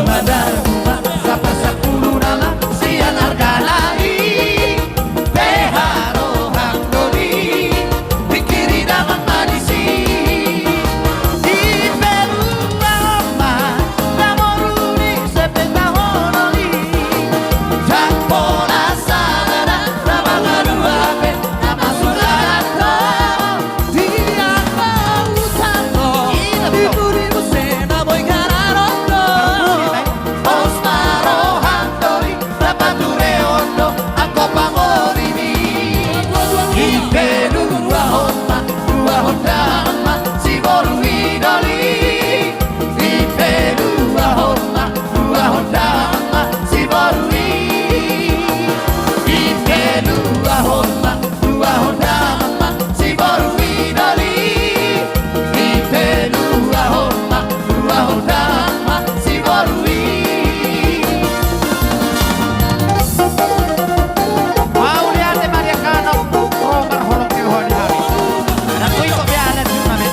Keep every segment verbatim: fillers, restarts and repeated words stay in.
Madamu ma sapasampulu nama sian argana i. Beha roham do di pingkiri damang ma disi. Dipeluahon ma na moru ni sepeta honoli. Jangkona sagana na mangalua pe na masuk anak do. Di angka utan do, di pudi muse na boi gararon do. Pos ma roham do di na patureon do angka pangorimi. Dipeluahon ma, luahon damang ma siboru i doli. Dipeluahon ma, luahon damang ma siboru i. Dipeluahon ma, luahon damang ma siboru i doli. Dipeluahon ma, luahon damang ma siboru i. Mauliate ma di angka na ro marholong ni roha ni hami. Nanggo iko pe anak juna be.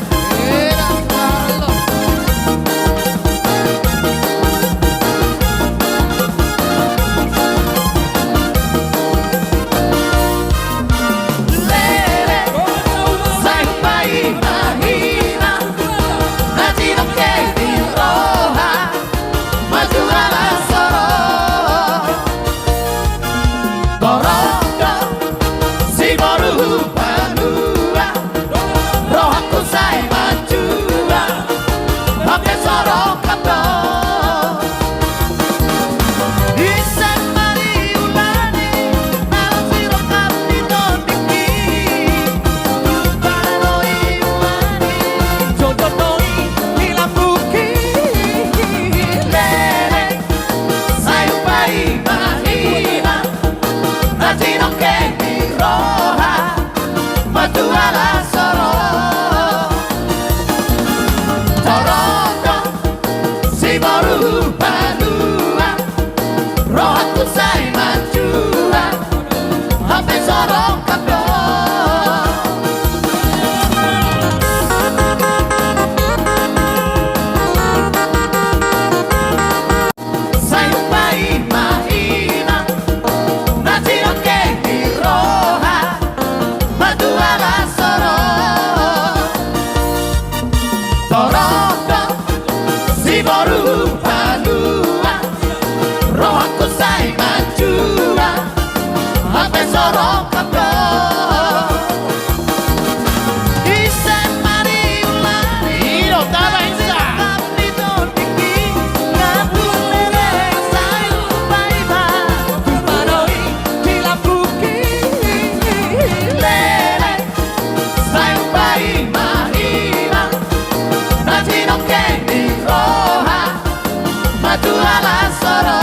Lele, sai hupaima hami na jinongke di roha, maju ala soro. Torop do siboru hupaluat, rohangku sai manjua, hape so rongkap do. Ise ma niula ni na sirongkap ni tondingki. Tupa do i ula ni, jojo do i di lambungki. Lele, sai hupaima hami na jinongke di roha, maju ala soro. Torop do siboru hupaluat, rohangku sai manjua, hape so rongkap do. Sai hupaima hami na jinongke di roha, maju ala soro. Torop do siboru hupaluat, rohangku sai manjua, hape so rongkap do. Ise ma niula ni, i do taba ise. Ni tondingki na tu lele, sai hupaima, tupa do i di lambungki. Lele, sai hupaima hami na jinongke di roha, maju ala soro.